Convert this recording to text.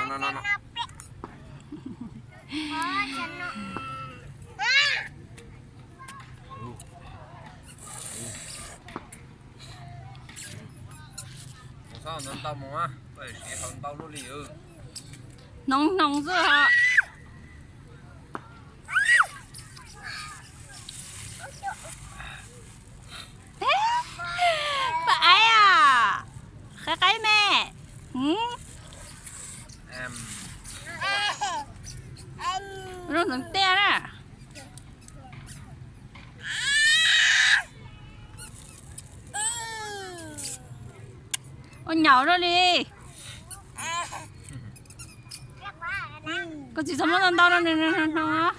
No, no, no. Mus txhob ntau ntau mus, siv hau ntau luaj li. Hnoos hnoos xwb hos. Pab aiv a, qhia qaib me. Zoo ntxeev tiag na. Ua nyaum rau li. Koj tsis txhob muab ntau ntau rau nws, nws hnoos hnoos os.